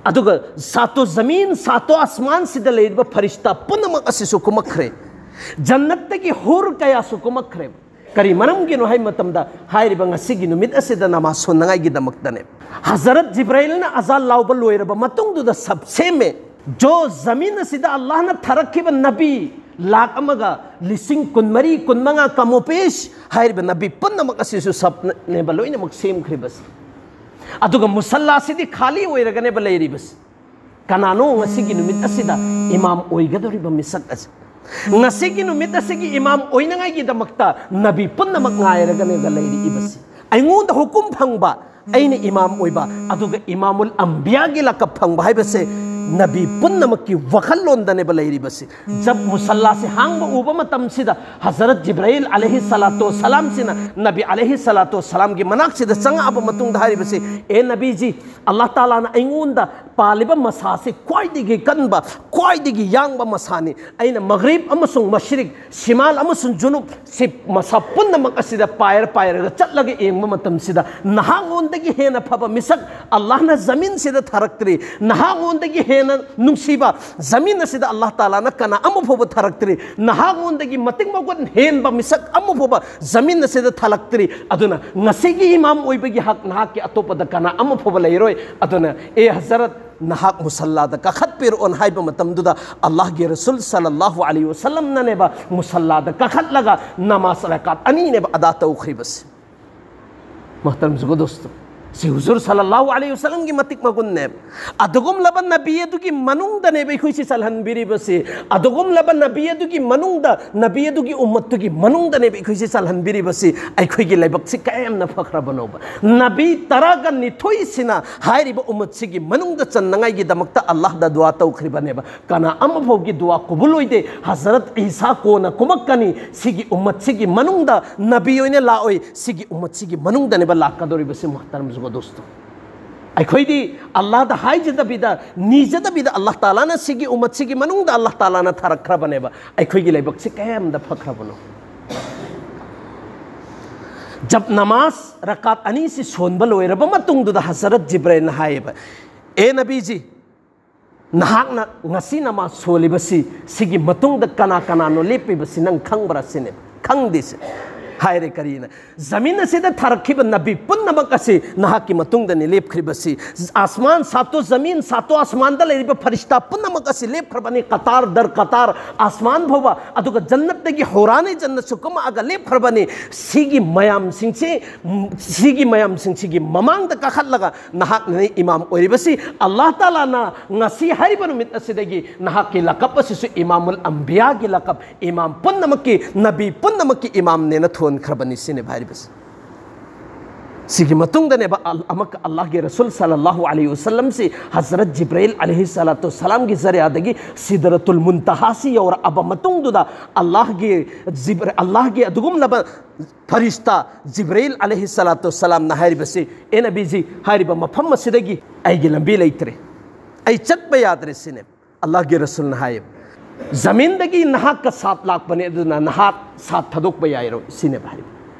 ꯑꯗꯨꯒ ꯁꯥꯇꯣ ꯖꯃꯤꯟ, ꯁꯥꯇꯣ ꯑꯁꯃꯥꯟꯁꯤꯗ ꯂꯩꯔꯤꯕ ꯐꯔꯤꯁꯇꯥ ꯄꯨꯝꯅꯃꯛ ꯑꯁꯤꯁꯨ ꯀꯨꯝꯃꯛꯈ꯭ꯔꯦ꯫ ꯖꯟꯅꯠꯇꯒꯤ ꯍꯨꯔ ꯀꯌꯥꯁꯨ ꯀꯨꯝꯃꯛꯈ꯭ꯔꯦ꯫ ꯀꯔꯤ ꯃꯔꯝꯒꯤꯅꯣ ꯍꯥꯏꯕ ꯃꯇꯝꯗ, ꯍꯥꯏꯔꯤꯕ ꯉꯁꯤꯒꯤ ꯅꯨꯃꯤꯠ ꯑꯁꯤꯗ ꯅꯃꯥꯖ ꯁꯣꯟꯅꯉꯥꯏꯒꯤꯗꯃꯛꯇꯅꯦ꯫ ꯍꯖꯔꯠ ꯖꯤꯕ꯭ꯔꯥꯏꯜꯅ ꯑꯖꯥꯟ ꯂꯥꯎꯕ ꯂꯣꯏꯔꯕ ꯃꯇꯨꯡꯗꯨꯗ ꯁꯞ ꯁꯦꯝꯃꯦ꯫ ꯖꯣ ꯖꯃꯤꯟ ꯑꯁꯤꯗ ꯑꯜꯂꯥꯍꯅ ꯊꯥꯔꯛꯈꯤꯕ ꯅꯕꯤ ꯂꯥꯛ ꯑꯃꯒ ꯂꯤꯁꯤꯡ ꯀꯨꯟꯃꯔꯤ, ꯀꯨꯟꯃꯉꯥ ꯀꯃꯣꯄꯦꯁ ꯍꯥꯏꯔꯤꯕ ꯅꯕꯤ ꯄꯨꯝꯅꯃꯛ ꯑꯁꯤꯁꯨ ꯁꯞꯅꯦꯕ ꯂꯣꯏꯅꯃꯛ ꯁꯦꯝꯈ꯭ꯔꯤꯕꯁꯦ꯫ ꯑꯗꯨꯒ ꯃꯨꯁꯜꯂꯥꯁꯤꯗꯤ ꯈꯥꯂꯤ ꯑꯣꯏꯔꯒꯅꯦꯕ ꯂꯩꯔꯤꯕꯁꯦ꯫ ꯀꯅꯥꯅꯣ ꯉꯁꯤꯒꯤ ꯅꯨꯃꯤꯠ ꯑꯁꯤꯗ ꯏꯃꯥꯝ ꯑꯣꯏꯒꯗꯧꯔꯤꯕ ꯃꯤꯁꯛ ꯑꯁꯤ? ꯉꯁꯤꯒꯤ ꯅꯨꯃꯤꯠ ꯑꯁꯤꯒꯤ ꯏꯃꯥꯝ ꯑꯣꯏꯅꯉꯥꯏꯒꯤꯗꯃꯛꯇ ꯅꯕꯤ ꯄꯨꯝꯅꯃꯛ ꯉꯥꯏꯔꯒꯅꯦꯕ ꯂꯩꯔꯤꯕꯁꯤ꯫ ꯑꯩꯉꯣꯟꯗ ꯍꯨꯀꯨꯝ ꯐꯪꯕ, ꯑꯩꯅ ꯏꯃꯥꯝ ꯑꯣꯏꯕ, ꯑꯗꯨꯒ ꯏꯃꯥꯃꯨꯜ ꯑꯝꯕꯤꯌꯥꯒꯤ ꯂꯀꯞ ꯐꯪꯕ ꯍꯥꯏꯕꯁꯦ ꯅꯕꯤ ꯄꯨꯝꯅꯃꯛꯀꯤ ꯋꯥꯈꯜꯂꯣꯟꯗꯅꯦꯕ ꯂꯩꯔꯤꯕꯁꯤ꯫ ꯖꯕ ꯃꯨꯁꯜꯂꯥꯁꯤ ꯍꯥꯡꯕ ꯎꯕ ꯃꯇꯝꯁꯤꯗ ꯍꯖꯔꯠ ꯖꯤꯕ꯭ꯔꯥꯏꯜ ꯑꯂꯩꯍꯤ ꯁꯂꯥꯇꯨ ꯁꯂꯥꯝꯁꯤꯅ ꯅꯕꯤ ꯑꯂꯩꯍꯤ ꯁꯂꯥꯇꯨ ꯁꯂꯥꯝꯒꯤ ꯃꯅꯥꯛꯁꯤꯗ ꯆꯪꯉꯛꯑꯕ ꯃꯇꯨꯡꯗ ꯍꯥꯏꯔꯤꯕꯁꯤ, "ꯑꯦ ꯅꯕꯤꯖꯤ, ꯑꯜꯂꯥꯍ ꯇꯥꯂꯥꯅ ꯑꯩꯉꯣꯟꯗ ꯄꯥꯜꯂꯤꯕ ꯃꯁꯥꯁꯤ ꯈ꯭ꯋꯥꯏꯗꯒꯤ ꯀꯟꯕ, ꯈ꯭ꯋꯥꯏꯗꯒꯤ ꯌꯥꯡꯕ ꯃꯁꯥꯅꯤ꯫ ꯑꯩꯅ ꯃꯒ꯭ꯔꯤꯕ ꯑꯃꯁꯨꯡ ꯃꯁꯔꯤꯛ, ꯁꯤꯃꯥꯜ ꯑꯃꯁꯨꯡ ꯖꯨꯅꯨꯕ ꯁꯤ ꯃꯁꯥ ꯄꯨꯝꯅꯃꯛ ꯑꯁꯤꯗ ꯄꯥꯏꯔ ꯄꯥꯏꯔꯒ ꯆꯠꯂꯒ ꯌꯦꯡꯕ ꯃꯇꯝꯁꯤꯗ ꯅꯍꯥꯛꯉꯣꯟꯗꯒꯤ ꯍꯦꯟꯅ ꯐꯕ ꯃꯤꯁꯛ ꯑꯜꯂꯥꯍꯅ ꯖꯃꯤꯟꯁꯤꯗ ꯊꯥꯔꯛꯇ꯭ꯔꯤ꯫ ꯅꯍꯥꯛꯉꯣꯟꯗꯒꯤ ꯍꯦꯟꯅ ꯅꯨꯡꯁꯤꯕ ꯖꯃꯤꯟ ꯑꯁꯤꯗ ꯑꯜꯂꯥꯍ ꯇꯥꯂꯥꯅ ꯀꯅꯥ ꯑꯃ ꯐꯥꯎꯕ ꯊꯥꯔꯛꯇ꯭ꯔꯤ꯫ ꯅꯍꯥꯛꯉꯣꯟꯗꯒꯤ ꯃꯇꯤꯛ ꯃꯒꯨꯟ ꯍꯦꯟꯕ ꯃꯤꯁꯛ ꯑꯃ ꯐꯥꯎꯕ ꯖꯃꯤꯟ ꯑꯁꯤꯗ ꯊꯥꯔꯛꯇ꯭ꯔꯤ꯫ ꯑꯗꯨꯅ ꯉꯁꯤꯒꯤ ꯏꯃꯥꯝ ꯑꯣꯏꯕꯒꯤ ꯍꯛ ꯅꯍꯥꯛꯀꯤ ꯑꯇꯣꯞꯄꯗ ꯀꯅꯥ ꯑꯃ ꯐꯥꯎꯕ ꯂꯩꯔꯣꯏ꯫ ꯑꯗꯨꯅ ꯑꯦ ꯍꯖꯔꯠ, ꯅꯍꯥꯛ ꯃꯨꯁꯜꯂꯥꯗ ꯀꯥꯈꯠꯄꯤꯔꯛꯑꯣꯅ" ꯍꯥꯏꯕ ꯃꯇꯝꯗꯨꯗ ꯑꯜꯂꯥꯍꯒꯤ ꯔꯁꯨꯜ ꯁꯜꯂꯜꯂꯥꯍꯨ ꯑꯂꯩꯍꯤ ꯋꯁꯜꯂꯝꯅꯅꯦꯕ ꯃꯨꯁꯜꯂꯥꯗ ꯀꯥꯈꯠꯂꯒ ꯅꯃꯥꯖ ꯔꯀꯥꯠ ꯑꯅꯤꯅꯦꯕ ꯑꯗꯥ ꯇꯧꯈ꯭ꯔꯤꯕꯁꯤ꯫ ꯃꯍꯇꯔꯝ ꯖꯨꯒꯣ ꯗꯣꯁꯇꯣ, ꯁꯤ ꯍꯨꯖꯨꯔ ꯁꯜꯂꯜꯂꯥꯍꯨ ꯑꯂꯩꯍꯤ ꯋꯁꯜꯂꯝꯒꯤ ꯃꯇꯤꯛ ꯃꯒꯨꯟꯅꯦꯕ꯫ ꯑꯗꯨꯒꯨꯝꯂꯕ ꯅꯕꯤ ꯑꯗꯨꯒꯤ ꯃꯅꯨꯡꯗꯅꯦꯕ ꯑꯩꯈꯣꯏꯁꯤ ꯆꯜꯍꯟꯕꯤꯔꯤꯕꯁꯤ꯫ ꯑꯗꯨꯒꯨꯝꯂꯕ ꯅꯕꯤ ꯑꯗꯨꯒꯤ ꯃꯅꯨꯡꯗ, ꯅꯕꯤ ꯑꯗꯨꯒꯤ ꯎꯝꯃꯠꯇꯨꯒꯤ ꯃꯅꯨꯡꯗꯅꯦꯕ ꯑꯩꯈꯣꯏꯁꯤ ꯆꯜꯍꯟꯕꯤꯔꯤꯕꯁꯤ꯫ ꯑꯩꯈꯣꯏꯒꯤ ꯂꯥꯏꯕꯛꯁꯤ ꯀꯌꯥ ꯌꯥꯝꯅ ꯐꯈ꯭ꯔꯕꯅꯣꯕ! ꯅꯕꯤ ꯇꯔꯥꯒ ꯅꯤꯊꯣꯏꯁꯤꯅ ꯍꯥꯏꯔꯤꯕ ꯎꯝꯃꯠꯁꯤꯒꯤ ꯃꯅꯨꯡꯗ ꯆꯟꯅꯉꯥꯏꯒꯤꯗꯃꯛꯇ ꯑꯜꯂꯥꯍꯗ ꯗꯨꯋꯥ ꯇꯧꯈ꯭ꯔꯤꯕꯅꯦꯕ꯫ ꯀꯅꯥ ꯑꯃꯐꯥꯎꯒꯤ ꯗꯨꯋꯥ ꯀꯕꯨꯜ ꯑꯣꯏꯗꯦ꯫ ꯍꯖꯔꯠ ꯏꯁꯥ ꯀꯣꯟꯅ ꯀꯨꯝꯃꯛꯀꯅꯤ꯫ ꯁꯤꯒꯤ ꯎꯝꯃꯠꯁꯤꯒꯤ ꯃꯅꯨꯡꯗ ꯅꯕꯤ ꯑꯣꯏꯅ ꯂꯥꯛꯑꯣꯏ꯫ ꯁꯤꯒꯤ ꯎꯝꯃꯠꯁꯤꯒꯤ ꯃꯅꯨꯡꯗꯅꯦꯕ ꯂꯥꯛꯀꯗꯧꯔꯤꯕꯁꯤ, ꯃꯍꯇꯔꯝ ꯖꯨꯒꯣ ꯗꯣꯁꯇꯣ꯫ ꯑꯩꯈꯣꯏꯗꯤ ꯑꯜꯂꯥꯍꯗ ꯍꯥꯏꯖꯗꯕꯤꯗ, ꯅꯤꯖꯗꯕꯤꯗ ꯑꯜꯂꯥꯍ ꯇꯥꯂꯥꯅ ꯁꯤꯒꯤ ꯎꯝꯃꯠꯁꯤꯒꯤ ꯃꯅꯨꯡꯗ ꯑꯜꯂꯥꯍ ꯇꯥꯂꯥꯅ ꯊꯥꯔꯛꯈ꯭ꯔꯕꯅꯦꯕ꯫ ꯑꯩꯈꯣꯏꯒꯤ ꯂꯥꯏꯕꯛꯁꯤ ꯀꯌꯥ ꯌꯥꯝꯅ ꯐꯈ꯭ꯔꯕꯅꯣ! ꯖꯕ ꯅꯃꯥꯖ ꯔꯀꯥꯠ ꯑꯅꯤꯁꯤ ꯁꯣꯟꯕ ꯂꯣꯏꯔꯕ ꯃꯇꯨꯡꯗꯨꯗ ꯍꯖꯔꯠ ꯖꯤꯕ꯭ꯔꯥꯏꯜꯅ ꯍꯥꯏꯌꯦꯕ, "ꯑꯦ ꯅꯕꯤꯖꯤ, ꯅꯍꯥꯛꯅ ꯉꯁꯤ ꯅꯃꯥꯖ ꯁꯣꯜꯂꯤꯕꯁꯤ ꯁꯤꯒꯤ ꯃꯇꯨꯡꯗ ꯀꯅꯥ ꯀꯅꯥꯅꯣ ꯂꯦꯞꯄꯤꯕꯁꯤ ꯅꯪ ꯈꯪꯕ꯭ꯔꯥ?" ꯁꯤꯅꯦꯕ꯫ "ꯈꯪꯗꯦ" ꯁꯤ ꯍꯥꯏꯔꯦ꯫ ꯀꯔꯤꯅ? "ꯖꯃꯤꯟ ꯑꯁꯤꯗ ꯊꯥꯔꯛꯈꯤꯕ ꯅꯕꯤ ꯄꯨꯝꯅꯃꯛ ꯑꯁꯤ ꯅꯍꯥꯛꯀꯤ ꯃꯇꯨꯡꯗꯅꯤ ꯂꯦꯞꯈ꯭ꯔꯤꯕꯁꯤ꯫ ꯑꯁꯃꯥꯟ ꯁꯥꯇꯣ ꯖꯃꯤꯟ ꯁꯥꯇꯣ ꯑꯁꯃꯥꯟꯗ ꯂꯩꯔꯤꯕ ꯐꯔꯤꯁꯇꯥ ꯄꯨꯝꯅꯃꯛ ꯑꯁꯤ ꯂꯦꯞꯈ꯭ꯔꯕꯅꯤ, ꯀꯇꯥꯔ ꯗꯔ ꯀꯇꯥꯔ ꯑꯁꯃꯥꯟ ꯐꯥꯎꯕ, ꯑꯗꯨꯒ ꯖꯟꯅꯠꯇꯒꯤ ꯍꯧꯔꯥꯅꯤ ꯖꯟꯅꯠꯁꯨ ꯀꯨꯝꯃꯛꯑꯒ ꯂꯦꯞꯈ꯭ꯔꯕꯅꯤ꯫ ꯁꯤꯒꯤ ꯃꯌꯥꯝꯁꯤꯡꯁꯤ, ꯁꯤꯒꯤ ꯃꯌꯥꯝꯁꯤꯡꯁꯤꯒꯤ ꯃꯃꯥꯡꯗ ꯀꯥꯈꯠꯂꯒ ꯅꯍꯥꯛꯅ ꯏꯃꯥꯝ ꯑꯣꯏꯔꯤꯕꯁꯤ꯫ ꯑꯜꯂꯥꯍ ꯇꯥꯂꯥꯅ ꯉꯁꯤ ꯍꯥꯏꯔꯤꯕ ꯅꯨꯃꯤꯠ ꯑꯁꯤꯗꯒꯤ ꯅꯍꯥꯛꯀꯤ ꯂꯀꯞ ꯑꯁꯤꯁꯨ ꯏꯃꯥꯃꯨꯜ ꯑꯝꯕꯤꯌꯥꯒꯤ ꯂꯀꯞ, ꯏꯃꯥꯝ ꯄꯨꯝꯅꯃꯛꯀꯤ, ꯅꯕꯤ ꯄꯨꯝꯅꯃꯛꯀꯤ ꯏꯃꯥꯝꯅꯦꯅ ꯊꯣꯟꯈ꯭ꯔꯕꯅꯤ" ꯁꯤꯅꯦꯕ ꯍꯥꯏꯔꯤꯕꯁꯤ꯫ ꯁꯤꯒꯤ ꯃꯇꯨꯡꯗꯅꯦꯕ ꯑꯜ-, ꯑꯃꯛ ꯑꯜꯂꯥꯍꯒꯤ ꯔꯁꯨꯜ ꯁꯜꯂꯜꯂꯥꯍꯨ ꯑꯂꯩꯍꯤ ꯋꯁꯜꯂꯝꯁꯤ ꯍꯖꯔꯠ ꯖꯤꯕ꯭ꯔꯥꯏꯜ ꯑꯂꯩꯍꯤ ꯁꯂꯥꯇꯨ ꯁꯂꯥꯝꯒꯤ ꯖꯔꯤꯌꯥꯗꯒꯤ ꯁꯤꯗꯔꯇꯨꯜ ꯃꯨꯟꯇꯍꯥꯁꯤ ꯌꯧꯔꯛꯑꯕ ꯃꯇꯨꯡꯗꯨꯗ ꯑꯜꯂꯥꯍꯒꯤ ꯖꯤꯕ꯭ꯔ-, ꯑꯜꯂꯥꯍꯒꯤ ꯑꯗꯨꯒꯨꯝꯂꯕ ꯐꯔꯤꯁꯇꯥ ꯖꯤꯕ꯭ꯔꯥꯏꯜ ꯑꯂꯩꯍꯤ ꯁꯂꯥꯇꯨ ꯁꯂꯥꯝꯅ ꯍꯥꯏꯔꯤꯕꯁꯤ, "ꯑꯦ ꯅꯕꯤꯖꯤ, ꯍꯥꯏꯔꯤꯕ ꯃꯐꯝ ꯑꯁꯤꯗꯒꯤ ꯑꯩꯒꯤ ꯂꯝꯕꯤ ꯂꯩꯇ꯭ꯔꯦ, ꯑꯩ ꯆꯠꯄ ꯌꯥꯗ꯭ꯔꯦ" ꯁꯤꯅꯦꯕ꯫ ꯑꯜꯂꯥꯍꯒꯤ ꯔꯁꯨꯜꯅ ꯍꯥꯏꯌꯦꯕ, "ꯖꯃꯤꯟꯗꯒꯤ ꯅꯍꯥꯛꯀ ꯁꯥꯠ ꯂꯥꯛꯄꯅꯦ, ꯑꯗꯨꯅ ꯅꯍꯥꯛ ꯁꯥꯠ ꯊꯥꯗꯣꯛꯄ ꯌꯥꯏꯔꯣꯏ" ꯁꯤꯅꯦꯕ ꯍꯥꯏꯔꯤꯕ꯫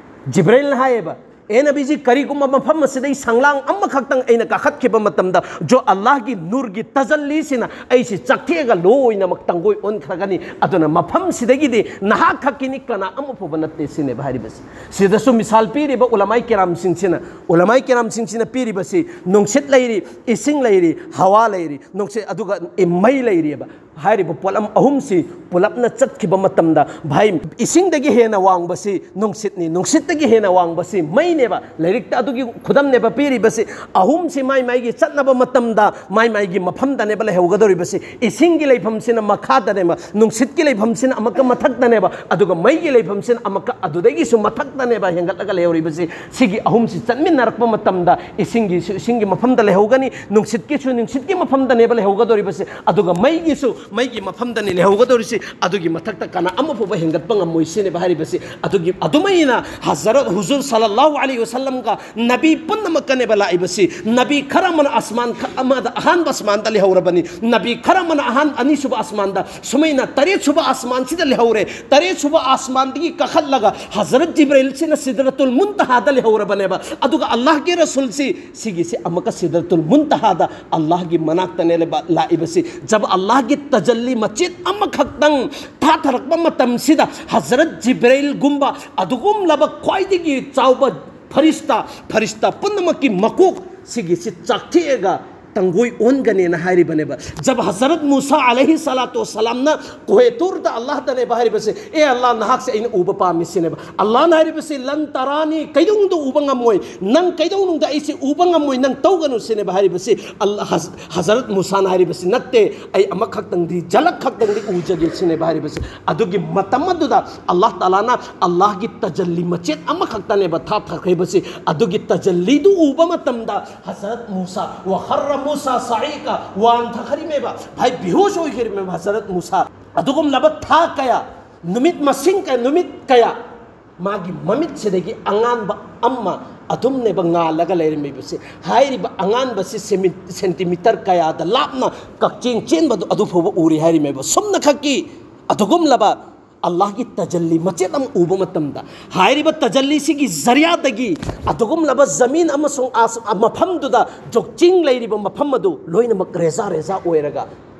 ꯖꯤꯕ꯭ꯔꯥꯏꯜꯅ ꯍꯥꯏꯌꯦꯕ, "ꯑꯦ ꯅꯕꯤꯖꯤ, ꯀꯔꯤꯒꯨꯝꯕ ꯃꯐꯝ ꯑꯁꯤꯗ ꯑꯩ ꯁꯪꯂꯥꯡ ꯑꯃꯈꯛꯇꯪ ꯑꯩꯅ ꯀꯥꯈꯠꯈꯤꯕ ꯃꯇꯝꯗ ꯖꯣ ꯑꯜꯂꯥꯍꯒꯤ ꯅꯨꯔꯒꯤ ꯇꯖꯜꯂꯤꯁꯤꯅ ꯑꯩꯁꯤ ꯆꯥꯛꯊꯦꯛꯑꯒ ꯂꯣꯏꯅꯃꯛ ꯇꯪꯒꯣꯏ ꯑꯣꯟꯈ꯭ꯔꯒꯅꯤ, ꯑꯗꯨꯅ ꯃꯐꯝꯁꯤꯗꯒꯤꯗꯤ ꯅꯍꯥꯛ ꯈꯛꯀꯤꯅꯤ, ꯀꯅꯥ ꯑꯃ ꯐꯥꯎꯕ ꯅꯠꯇꯦ" ꯁꯤꯅꯦꯕ ꯍꯥꯏꯔꯤꯕꯁꯤ꯫ ꯁꯤꯗꯁꯨ ꯃꯤꯁꯥꯜ ꯄꯤꯔꯤꯕ ꯎꯂꯃꯥꯏ ꯀꯤꯔꯥꯝꯁꯤꯡꯁꯤꯅ, ꯎꯂꯃꯥꯏ ꯀꯤꯔꯥꯝꯁꯤꯡꯁꯤꯅ ꯄꯤꯔꯤꯕꯁꯤ ꯅꯨꯡꯁꯤꯠ ꯂꯩꯔꯤ, ꯏꯁꯤꯡ ꯂꯩꯔꯤ, ꯍꯋꯥ ꯂꯩꯔꯤ, ꯅꯨꯡꯁꯤꯠ, ꯑꯗꯨꯒ ꯃꯩ ꯂꯩꯔꯤꯑꯕ꯫ ꯍꯥꯏꯔꯤꯕ ꯄꯣꯠꯂꯝ ꯑꯍꯨꯝꯁꯤ ꯄꯨꯂꯞꯅ ꯆꯠꯈꯤꯕ ꯃꯇꯝꯗ, ꯚꯥꯏ, ꯏꯁꯤꯡꯗꯒꯤ ꯍꯦꯟꯅ ꯋꯥꯡꯕꯁꯤ ꯅꯨꯡꯁꯤꯠꯅꯤ, ꯅꯨꯡꯁꯤꯠꯇꯒꯤ ꯍꯦꯟꯅ ꯋꯥꯡꯕꯁꯤ ꯃꯩꯅꯦꯕ꯫ ꯂꯥꯏꯔꯤꯛꯇ ꯑꯗꯨꯒꯤ ꯈꯨꯗꯝꯅꯦꯕ ꯄꯤꯔꯤꯕꯁꯤ꯫ ꯑꯍꯨꯝꯁꯤ ꯃꯥꯏ ꯃꯥꯏꯒꯤ ꯆꯠꯅꯕ ꯃꯇꯝꯗ ꯃꯥꯏ ꯃꯥꯏꯒꯤ ꯃꯐꯝꯗꯅꯦꯕ ꯂꯩꯍꯧꯒꯗꯧꯔꯤꯕꯁꯤ꯫ ꯏꯁꯤꯡꯒꯤ ꯂꯩꯐꯝꯁꯤꯅ ꯃꯈꯥꯗꯅꯦꯕ, ꯅꯨꯡꯁꯤꯠꯀꯤ ꯂꯩꯐꯝꯁꯤꯅ ꯑꯃꯨꯛꯀ ꯃꯊꯛꯇꯅꯦꯕ, ꯑꯗꯨꯒ ꯃꯩꯒꯤ ꯂꯩꯐꯝꯁꯤꯅ ꯑꯃꯨꯛꯀ ꯑꯗꯨꯗꯒꯤꯁꯨ ꯃꯊꯛꯇꯅꯦꯕ ꯍꯦꯟꯒꯠꯂꯒ ꯂꯩꯍꯧꯔꯤꯕꯁꯤ꯫ ꯁꯤꯒꯤ ꯑꯍꯨꯝꯁꯤ ꯆꯠꯃꯤꯟꯅꯔꯛꯄ ꯃꯇꯝꯗ ꯏꯁꯤꯡꯒꯤꯁꯨ ꯏꯁꯤꯡꯒꯤ ꯃꯐꯝꯗ ꯂꯩꯍꯧꯒꯅꯤ, ꯅꯨꯡꯁꯤꯠꯀꯤꯁꯨ ꯅꯨꯡꯁꯤꯠꯀꯤ ꯃꯐꯝꯗꯅꯦꯕ ꯂꯩꯍꯧꯒꯗꯧꯔꯤꯕꯁꯤ, ꯑꯗꯨꯒ ꯃꯩꯒꯤꯁꯨ ꯃꯩꯒꯤ ꯃꯐꯝꯗꯅꯤ ꯂꯩꯍꯧꯒꯗꯧꯔꯤꯁꯤ꯫ ꯑꯗꯨꯒꯤ ꯃꯊꯛꯇ ꯀꯅꯥ ꯑꯃ ꯐꯥꯎꯕ ꯍꯦꯟꯒꯠꯄ ꯉꯝꯃꯣꯏ ꯁꯤꯅꯦꯕ ꯍꯥꯏꯔꯤꯕꯁꯤ꯫ ꯑꯗꯨꯒꯤ ꯑꯗꯨꯃꯥꯏꯅ ꯍꯖꯔꯠ ꯍꯨꯖꯨꯔ ꯁꯜꯂꯜꯂꯥꯍꯨ ꯑꯂꯩꯍꯤ ꯋꯁꯜꯂꯝꯒ ꯅꯕꯤ ꯄꯨꯝꯅꯃꯛꯀꯅꯦꯕ ꯂꯥꯛꯏꯕꯁꯤ꯫ ꯅꯕꯤ ꯈꯔ ꯑꯃꯅ ꯑꯁꯃꯥꯟ ꯈ-, ꯑꯃꯗ, ꯑꯍꯥꯟꯕ ꯑꯁꯃꯥꯟꯗ ꯂꯩꯍꯧꯔꯕꯅꯤ꯫ ꯅꯕꯤ ꯈꯔ ꯑꯃꯅ ꯑꯍꯥꯟ-, ꯑꯅꯤꯁꯨꯕ ꯑꯁꯃꯥꯟꯗ, ꯁꯨꯃꯥꯏꯅ ꯇꯔꯦꯠꯁꯨꯕ ꯑꯁꯃꯥꯟꯁꯤꯗ ꯂꯩꯍꯧꯔꯦ꯫ ꯇꯔꯦꯠꯁꯨꯕ ꯑꯁꯃꯥꯟꯗꯒꯤ ꯀꯥꯈꯠꯂꯒ ꯍꯖꯔꯠ ꯖꯤꯕ꯭ꯔꯤꯜꯁꯤꯅ ꯁꯤꯗ꯭ꯔꯇꯨꯜ ꯃꯨꯟꯇꯍꯥꯗ ꯂꯩꯍꯧꯔꯕꯅꯦꯕ꯫ ꯑꯗꯨꯒ ꯑꯜꯂꯥꯍꯒꯤ ꯔꯁꯨꯜꯁꯤ ꯁꯤꯒꯤꯁꯤ ꯑꯃꯨꯛꯀ ꯁꯤꯗ꯭ꯔꯇꯨꯜ ꯃꯨꯟꯇꯍꯥꯗ ꯑꯜꯂꯥꯍꯒꯤ ꯃꯅꯥꯛꯇꯅꯦꯕ ꯂꯥꯛꯏꯕꯁꯤ꯫ ꯖꯕ ꯑꯜꯂꯥꯍꯒꯤ ꯇꯖꯜꯂꯤ ꯃꯆꯦꯠ ꯑꯃꯈꯛꯇꯪ ꯊꯥꯊꯔꯛꯄ ꯃꯇꯝꯁꯤꯗ ꯍꯖꯔꯠ ꯖꯤꯕ꯭ꯔꯤꯜꯒꯨꯝꯕ ꯑꯗꯨꯒꯨꯝꯂꯕ ꯈ꯭ꯋꯥꯏꯗꯒꯤ ꯆꯥꯎꯕ ꯐꯔꯤꯁꯇꯥ, ꯐꯔꯤꯁꯇꯥ ꯄꯨꯝꯅꯃꯛꯀꯤ ꯃꯀꯣꯛ ꯁꯤꯒꯤꯁꯤ ꯆꯥꯛꯊꯦꯛꯑꯒ ꯇꯪꯒꯣꯏ ꯑꯣꯟꯒꯅꯦꯅ ꯍꯥꯏꯔꯤꯕꯅꯦꯕ꯫ ꯖꯕ ꯍꯖꯔꯠ ꯃꯨꯁꯥ ꯑꯂꯩꯍꯤ ꯁꯂꯥꯇꯨ ꯋꯁꯂꯥꯝꯅ ꯀꯣꯍꯦ ꯇꯨꯔꯗ ꯑꯜꯂꯥꯍꯗꯅꯦꯕ ꯍꯥꯏꯔꯤꯕꯁꯦ, "ꯑꯦ ꯑꯜꯂꯥꯍ, ꯅꯍꯥꯛꯁꯦ ꯑꯩꯅ ꯎꯕ ꯄꯥꯝꯃꯤ" ꯁꯤꯅꯦꯕ꯫ ꯑꯜꯂꯥꯍꯅ ꯍꯥꯏꯔꯤꯕꯁꯤ, "ꯂꯟ ꯇꯔꯥꯅꯤ, ꯀꯩꯗꯧꯅꯨꯡꯗ ꯎꯕ ꯉꯝꯃꯣꯏ, ꯅꯪ ꯀꯩꯗꯧꯅꯨꯡꯗ ꯑꯩꯁꯦ ꯎꯕ ꯉꯝꯃꯣꯏ, ꯅꯪ ꯇꯧꯒꯅꯨ" ꯁꯤꯅꯦꯕ ꯍꯥꯏꯔꯤꯕꯁꯤ꯫ ꯑꯜ-, ꯍꯖ-, ꯍꯖꯔꯠ ꯃꯨꯁꯥꯅ ꯍꯥꯏꯔꯤꯕꯁꯤ, "ꯅꯠꯇꯦ, ꯑꯩ ꯑꯃꯈꯛꯇꯪꯗꯤ, ꯖꯂꯛ ꯈꯛꯇꯪꯗꯤ ꯎꯖꯒꯦ" ꯁꯤꯅꯦꯕ ꯍꯥꯏꯔꯤꯕꯁꯤ꯫ ꯑꯗꯨꯒꯤ ꯃꯇꯝ ꯑꯗꯨꯗ ꯑꯜꯂꯥꯍ ꯇꯥꯂꯥꯅ ꯑꯜꯂꯥꯍꯒꯤ ꯇꯖꯜꯂꯤ ꯃꯆꯦꯠ ꯑꯃꯈꯛꯇꯅꯦꯕ ꯊꯥꯊꯈ꯭ꯔꯤꯕꯁꯤ꯫ ꯑꯗꯨꯒꯤ ꯇꯖꯜꯂꯤꯗꯨ ꯎꯕ ꯃꯇꯝꯗ ꯍꯖꯔꯠ ꯃꯨꯁꯥ, "ꯋꯈꯔ ꯃꯨꯁꯥ ꯁꯥꯏꯀ", ꯋꯥꯟꯊꯈ꯭ꯔꯤꯃꯦꯕ, ꯚꯥꯏ, ꯕꯤꯍꯣꯁ ꯑꯣꯏꯈ꯭ꯔꯤꯃꯦꯕ ꯍꯖꯔꯠ ꯃꯨꯁꯥ꯫ ꯑꯗꯨꯒꯨꯝꯂꯕ ꯊꯥ ꯀꯌꯥ, ꯅꯨꯃꯤꯠ ꯃꯁꯤꯡ ꯀꯌꯥ, ꯅꯨꯃꯤꯠ ꯀꯌꯥ ꯃꯥꯒꯤ ꯃꯃꯤꯠꯁꯤꯗꯒꯤ ꯑꯉꯥꯟꯕ ꯑꯃ ꯑꯗꯨꯝꯅꯦꯕ ꯉꯥꯜꯂꯒ ꯂꯩꯔꯝꯃꯤꯕꯁꯤ꯫ ꯍꯥꯏꯔꯤꯕ ꯑꯉꯥꯟꯕꯁꯤ ꯁꯦꯃꯤ-, ꯁꯦꯟꯇꯤꯃꯤꯇꯔ ꯀꯌꯥꯗ ꯂꯥꯞꯅ ꯀꯛꯆꯦꯡ ꯆꯦꯟꯕꯗꯨ ꯑꯗꯨ ꯐꯥꯎꯕ ꯎꯔꯤ ꯍꯥꯏꯔꯤꯃꯦꯕ꯫ ꯁꯨꯝꯅꯈꯛꯀꯤ ꯑꯗꯨꯒꯨꯝꯂꯕ ꯑꯜꯂꯥꯍꯒꯤ ꯇꯖꯜꯂꯤ ꯃꯆꯦꯠ ꯑꯃ ꯎꯕ ꯃꯇꯝꯗ, ꯍꯥꯏꯔꯤꯕ ꯇꯖꯜꯂꯤꯁꯤꯒꯤ ꯖꯔꯤꯌꯥꯗꯒꯤ ꯑꯗꯨꯒꯨꯝꯂꯕ ꯖꯃꯤꯟ ꯑꯃꯁꯨꯡ ꯑꯥꯁ-, ꯃꯐꯝꯗꯨꯗ ꯖꯣꯛꯆꯤꯡ ꯂꯩꯔꯤꯕ ꯃꯐꯝ ꯑꯗꯨ ꯂꯣꯏꯅꯃꯛ ꯔꯦꯖꯥ ꯔꯦꯖꯥ ꯑꯣꯏꯔꯒ,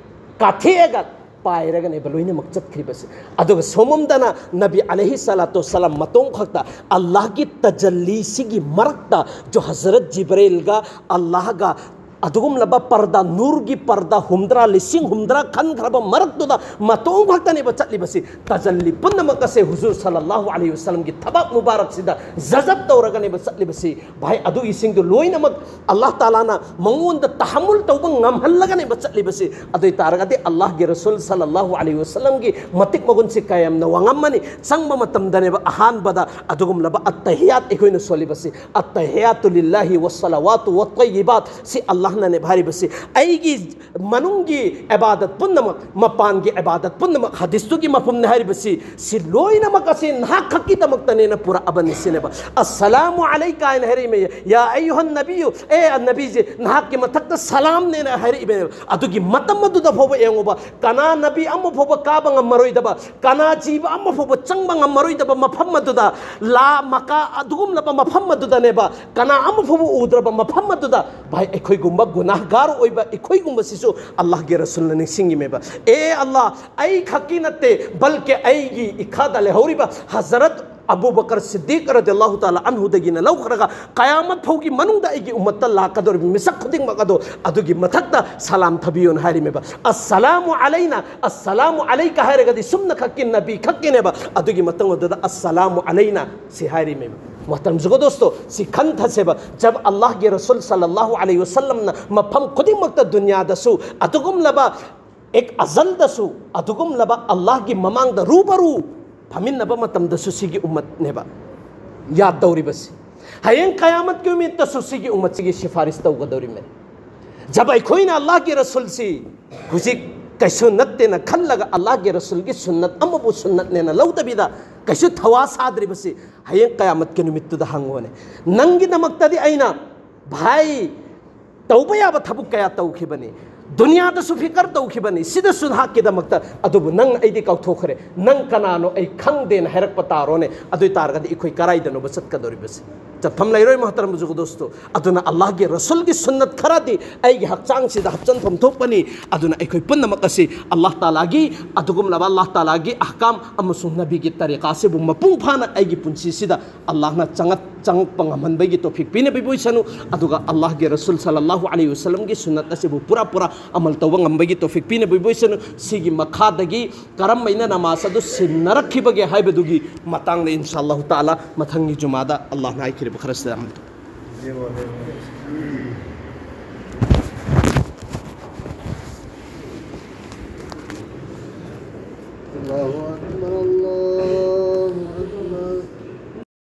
ꯀꯥꯊꯦꯛꯑꯒ ꯄꯥꯏꯔꯒꯅꯦꯕ ꯂꯣꯏꯅꯃꯛ ꯆꯠꯈ꯭ꯔꯤꯕꯁꯦ꯫ ꯑꯗꯨꯒ ꯁꯣꯝꯂꯣꯝꯗꯅ ꯅꯕꯤ ꯑꯂꯩꯍꯤ ꯁꯂꯥꯇꯨ ꯋꯁꯂꯥꯝ ꯃꯇꯣꯝ ꯈꯛꯇ, ꯑꯜꯂꯥꯍꯒꯤ ꯇꯖꯜꯂꯤꯁꯤꯒꯤ ꯃꯔꯛꯇ ꯖꯣ ꯍꯖꯔꯠ ꯖꯤꯕ꯭ꯔꯤꯜꯒ ꯑꯜꯂꯥꯍꯒ ꯑꯗꯨꯒꯨꯝꯂꯕ ꯄꯔꯗꯥ, ꯅꯨꯔꯒꯤ ꯄꯔꯗꯥ ꯍꯨꯝꯗ꯭ꯔꯥ, ꯂꯤꯁꯤꯡ ꯍꯨꯝꯗ꯭ꯔꯥ ꯈꯟꯈ꯭ꯔꯕ ꯃꯔꯛꯇꯨꯗ ꯃꯇꯣꯝ ꯈꯛꯇꯅꯦꯕ ꯆꯠꯂꯤꯕꯁꯤ꯫ ꯇꯖꯜꯂꯤ ꯄꯨꯝꯅꯃꯛ ꯑꯁꯦ ꯍꯨꯖꯨꯔ ꯁꯜꯂꯜꯂꯥꯍꯨ ꯑꯂꯩꯍꯤ ꯋꯁꯜꯂꯝꯒꯤ ꯊꯕꯥꯛ ꯃꯨꯕꯥꯔꯛꯁꯤꯗ ꯖꯖꯕ ꯇꯧꯔꯒꯅꯦꯕ ꯆꯠꯂꯤꯕꯁꯤ꯫ ꯚꯥꯏ, ꯑꯗꯨꯒꯤꯁꯤꯡꯗꯨ ꯂꯣꯏꯅꯃꯛ ꯑꯜꯂꯥꯍ ꯇꯥꯂꯥꯅ ꯃꯉꯣꯟꯗ ꯇꯍꯝꯃꯨꯜ ꯇꯧꯕ ꯉꯝꯍꯜꯂꯒꯅꯦꯕ ꯆꯠꯂꯤꯕꯁꯤ꯫ ꯑꯗꯨ ꯑꯣꯏ ꯇꯥꯔꯒꯗꯤ ꯑꯜꯂꯥꯍꯒꯤ ꯔꯁꯨꯜ ꯁꯜꯂꯜꯂꯥꯍꯨ ꯑꯂꯩꯍꯤ ꯋꯁꯜꯂꯝꯒꯤ ꯃꯇꯤꯛ ꯃꯒꯨꯟꯁꯤ ꯀꯌꯥꯝꯅ ꯋꯥꯡꯉꯝꯃꯅꯤ꯫ ꯆꯪꯕ ꯃꯇꯝꯗꯅꯦꯕ ꯑꯍꯥꯟꯕꯗ ꯑꯗꯨꯒꯨꯝꯂꯕ ꯑꯠꯇꯍꯤꯌꯥꯠ ꯑꯩꯈꯣꯏꯅ ꯁꯣꯜꯂꯤꯕꯁꯤ꯫ "ꯑꯠꯇꯍꯤꯌꯥꯇꯨ ꯂꯤꯜꯂꯥꯍꯤ ꯋꯁꯁꯂꯥꯋꯥꯇꯨ ꯋꯠꯇꯌꯤꯕꯥꯠ", ꯁꯤ ꯑꯜꯂꯥꯍ ꯑꯜꯂꯥꯍꯅꯅꯦꯕ ꯍꯥꯏꯔꯤꯕꯁꯤ꯫ ꯑꯩꯒꯤ ꯃꯅꯨꯡꯒꯤ ꯏꯕꯥꯗꯠ ꯄꯨꯝꯅꯃꯛ, ꯃꯄꯥꯟꯒꯤ ꯏꯕꯥꯗꯠ ꯄꯨꯝꯅꯃꯛ, ꯍꯗꯤꯁꯇꯨꯒꯤ ꯃꯐꯝꯅꯦ ꯍꯥꯏꯔꯤꯕꯁꯤ, ꯁꯤ ꯂꯣꯏꯅꯃꯛ ꯑꯁꯤ ꯅꯍꯥꯛ ꯈꯛꯀꯤꯗꯃꯛꯇꯅꯦꯅ ꯄꯨꯔꯛꯑꯕꯅꯤ ꯁꯤꯅꯦꯕ꯫ "ꯑꯁꯁꯂꯥꯃꯨ ꯑꯂꯩꯀ" ꯍꯥꯏꯅ ꯍꯥꯏꯔꯛꯏꯃꯦ꯫ "ꯌꯥ ꯑꯌꯨꯍꯟ ꯅꯕꯤꯌꯨ", ꯑꯦ ꯅꯕꯤꯁꯦ, "ꯅꯍꯥꯛꯀꯤ ꯃꯊꯛꯇ ꯁꯂꯥꯝꯅꯦꯅ" ꯍꯥꯏꯔꯛꯏꯕꯅꯦꯕ꯫ ꯑꯗꯨꯒꯤ ꯃꯇꯝ ꯑꯗꯨꯗ ꯐꯥꯎꯕ ꯌꯦꯡꯉꯨꯕ, ꯀꯅꯥ ꯅꯕꯤ ꯑꯃ ꯐꯥꯎꯕ ꯀꯥꯕ ꯉꯝꯃꯔꯣꯏꯗꯕ, ꯀꯅꯥ ꯖꯤꯕ ꯑꯃ ꯐꯥꯎꯕ ꯆꯪꯕ ꯉꯝꯃꯔꯣꯏꯗꯕ ꯃꯐꯝ ꯑꯗꯨꯗ, ꯂꯥ ꯃꯀꯥ ꯑꯗꯨꯒꯨꯝꯂꯕ ꯃꯐꯝ ꯑꯗꯨꯗꯅꯦꯕ, ꯀꯅꯥ ꯑꯃ ꯐꯥꯎꯕ ꯎꯗ꯭ꯔꯕ ꯃꯐꯝ ꯑꯗꯨꯗ, ꯚꯥꯏ, ꯑꯩꯈꯣꯏꯒꯨꯝꯕ ꯒꯨꯅꯥꯍꯒꯥꯔ ꯑꯣꯏꯕ ꯑꯩꯈꯣꯏꯒꯨꯝꯕꯁꯤꯁꯨ ꯑꯜꯂꯥꯍꯒꯤ ꯔꯁꯨꯜꯅ ꯅꯤꯡꯁꯤꯡꯉꯤꯃꯦꯕ꯫ "ꯑꯦ ꯑꯜꯂꯥꯍ, ꯑꯩ ꯈꯛꯀꯤ ꯅꯠꯇꯦ, ꯕꯜꯀꯤ ꯑꯩꯒꯤ ꯏꯈꯥꯗ ꯂꯩꯍꯧꯔꯤꯕ ꯍꯖꯔꯠ ꯑꯕꯨ ꯕꯀꯔ ꯁꯤꯗꯤꯛ ꯔꯗꯤꯌꯜꯂꯥꯍꯨ ꯇꯥꯂꯥ ꯑꯟꯍꯨꯗꯒꯤꯅ ꯂꯧꯈ꯭ꯔꯒ ꯀꯌꯥꯃꯠ ꯐꯥꯎꯒꯤ ꯃꯅꯨꯡꯗ ꯑꯩꯒꯤ ꯎꯝꯃꯠꯇ ꯂꯥꯛꯀꯗꯧꯔꯤꯕ ꯃꯤꯁꯛ ꯈꯨꯗꯤꯡꯃꯛ ꯑꯗꯣ ꯑꯗꯨꯒꯤ ꯃꯊꯛꯇ ꯁꯂꯥꯝ ꯊꯥꯕꯤꯌꯣꯅ" ꯍꯥꯏꯔꯤꯃꯦꯕ꯫ "ꯑꯁꯁꯂꯥꯃꯨ ꯑꯂꯩꯅ, ꯑꯁꯁꯂꯥꯃꯨ ꯑꯂꯩꯀ" ꯍꯥꯏꯔꯒꯗꯤ ꯁꯨꯝꯅ ꯈꯛꯀꯤ ꯅꯕꯤ ꯈꯛꯀꯤꯅꯦꯕ꯫ ꯑꯗꯨꯒꯤ ꯃꯇꯨꯡ ꯑꯗꯨꯗ "ꯑꯁꯁꯂꯥꯃꯨ ꯑꯂꯩꯅ" ꯁꯤ ꯍꯥꯏꯔꯤꯃꯦꯕ꯫ ꯃꯣꯍꯇꯔꯝ ꯖꯨꯒꯣ ꯗꯣꯁꯇꯣ, ꯁꯤ ꯈꯟꯊꯁꯦꯕ꯫ ꯖꯕ ꯑꯜꯂꯥꯍꯒꯤ ꯔꯁꯨꯜ ꯁꯜꯂꯜꯂꯥꯍꯨ ꯑꯂꯩꯍꯤ ꯋꯁꯜꯂꯝꯅ ꯃꯐꯝ ꯈꯨꯗꯤꯡꯃꯛꯇ ꯗꯨꯅꯤꯌꯥꯗꯁꯨ ꯑꯗꯨꯒꯨꯝꯂꯕ ꯑꯦꯛ ꯑꯖꯜꯗꯁꯨ ꯑꯗꯨꯒꯨꯝꯂꯕ ꯑꯜꯂꯥꯍꯒꯤ ꯃꯃꯥꯡꯗ ꯔꯨꯕꯔꯨ ꯐꯝꯃꯤꯟꯅꯕ ꯃꯇꯝꯗꯁꯨ ꯁꯤꯒꯤ ꯎꯝꯃꯠꯅꯦꯕ ꯌꯥꯗ ꯇꯧꯔꯤꯕꯁꯤ꯫ ꯍꯌꯦꯡ ꯀꯌꯥꯃꯠꯀꯤ ꯅꯨꯃꯤꯠꯇꯁꯨ ꯁꯤꯒꯤ ꯎꯝꯃꯠꯁꯤꯒꯤ ꯁꯤꯐꯥꯔꯤꯁ ꯇꯧꯒꯗꯧꯔꯤꯕꯅꯤ꯫ ꯖꯕ ꯑꯩꯈꯣꯏꯅ ꯑꯜꯂꯥꯍꯒꯤ ꯔꯁꯨꯜꯁꯤ ꯍꯧꯖꯤꯛ ꯀꯩꯁꯨ ꯅꯠꯇꯦꯅ ꯈꯜꯂꯒ ꯑꯜꯂꯥꯍꯒꯤ ꯔꯁꯨꯜꯒꯤ ꯁꯨꯟꯅꯠ ꯑꯃꯕꯨ ꯁꯨꯟꯅꯠꯅꯦꯅ ꯂꯧꯗꯕꯤꯗ ꯀꯩꯁꯨ ꯊꯋꯥ ꯁꯥꯗ꯭ꯔꯤꯕꯁꯤ, ꯍꯌꯦꯡ ꯀꯌꯥꯃꯠꯀꯤ ꯅꯨꯃꯤꯠꯇꯨꯗ ꯍꯪꯉꯣꯅꯦ꯫ "ꯅꯪꯒꯤꯗꯃꯛꯇꯗꯤ ꯑꯩꯅ, ꯚꯥꯏ, ꯇꯧꯕ ꯌꯥꯕ ꯊꯕꯛ ꯀꯌꯥ ꯇꯧꯈꯤꯕꯅꯤ, ꯗꯨꯅꯤꯌꯥꯗꯁꯨ ꯐꯤꯀꯔ ꯇꯧꯈꯤꯕꯅꯤ, ꯁꯤꯗꯁꯨ ꯅꯍꯥꯛꯀꯤꯗꯃꯛꯇ, ꯑꯗꯨꯕꯨ ꯅꯪ ꯑꯩꯗꯤ ꯀꯥꯎꯊꯣꯛꯈ꯭ꯔꯦ, ꯅꯪ ꯀꯅꯥꯅꯣ ꯑꯩ ꯈꯪꯗꯦꯅ" ꯍꯥꯏꯔꯛꯄ ꯇꯥꯔꯣꯅꯦ꯫ ꯑꯗꯨ ꯑꯣꯏ ꯇꯥꯔꯒꯗꯤ ꯑꯩꯈꯣꯏ ꯀꯔꯥꯏꯗꯅꯣꯕ ꯆꯠꯀꯗꯧꯔꯤꯕꯁꯤ? ꯆꯠꯐꯝ ꯂꯩꯔꯣꯏ, ꯃꯣꯍꯇꯔꯝ ꯖꯨꯒꯣ ꯗꯣꯁꯇꯣ꯫ ꯑꯗꯨꯅ ꯑꯜꯂꯥꯍꯒꯤ ꯔꯁꯨꯜꯒꯤ ꯁꯨꯟꯅꯠ ꯈꯔꯗꯤ ꯑꯩꯒꯤ ꯍꯛꯆꯥꯡꯁꯤꯗ ꯍꯥꯞꯆꯤꯟꯐꯝ ꯊꯣꯛꯄꯅꯤ꯫ ꯑꯗꯨꯅ ꯑꯩꯈꯣꯏ ꯄꯨꯝꯅꯃꯛ ꯑꯁꯤ ꯑꯜꯂꯥꯍ ꯇꯥꯂꯥꯒꯤ ꯑꯗꯨꯒꯨꯝꯂꯕ ꯑꯜꯂꯥꯍ ꯇꯥꯂꯥꯒꯤ ꯑꯍꯀꯥꯝ ꯑꯃꯁꯨꯡ ꯅꯕꯤꯒꯤ ꯇꯔꯤꯀꯥ ꯑꯁꯤꯕꯨ ꯃꯄꯨꯡ ꯐꯥꯅ ꯑꯩꯒꯤ ꯄꯨꯟꯁꯤꯁꯤꯗ ꯑꯜꯂꯥꯍꯅ ꯆꯪꯉꯛ-, ꯆꯪꯉꯛꯄ ꯉꯝꯍꯟꯕꯒꯤ ꯇꯣꯐꯤꯛ ꯄꯤꯅꯕꯤꯕ ꯑꯣꯏꯁꯅꯨ꯫ ꯑꯗꯨꯒ ꯑꯜꯂꯥꯍꯒꯤ ꯔꯁꯨꯜ ꯁꯜꯂꯜꯂꯥꯍꯨ ꯑꯂꯩꯍꯤ ꯋꯁꯜꯂꯝꯒꯤ ꯁꯨꯟꯅꯠ ꯑꯁꯤꯕꯨ ꯄꯨꯔꯥ ꯄꯨꯔꯥ ꯑꯃꯜ ꯇꯧꯕ ꯉꯝꯕꯒꯤ ꯇꯣꯐꯤꯛ ꯄꯤꯅꯕꯤꯕ ꯑꯣꯏꯁꯅꯨ꯫ ꯁꯤꯒꯤ ꯃꯈꯥꯗꯒꯤ ꯀꯔꯝꯕ ꯍꯥꯏꯅ ꯅꯃꯥꯖ ꯑꯗꯨ ꯁꯤꯟꯅꯔꯛꯈꯤꯕꯒꯦ ꯍꯥꯏꯕꯗꯨꯒꯤ ꯃꯇꯥꯡꯗ ꯏꯟꯁꯥ ꯑꯜꯂꯥꯍꯨ ꯇꯥꯂꯥ ꯃꯊꯪꯒꯤ ꯖꯨꯃꯥꯗ ꯑꯜꯂꯥꯍꯅ ꯍꯥꯏꯈꯤꯕ ꯈꯔꯁꯤꯗ ꯑꯃꯜ ꯇꯧ꯫ الله أكبر، الله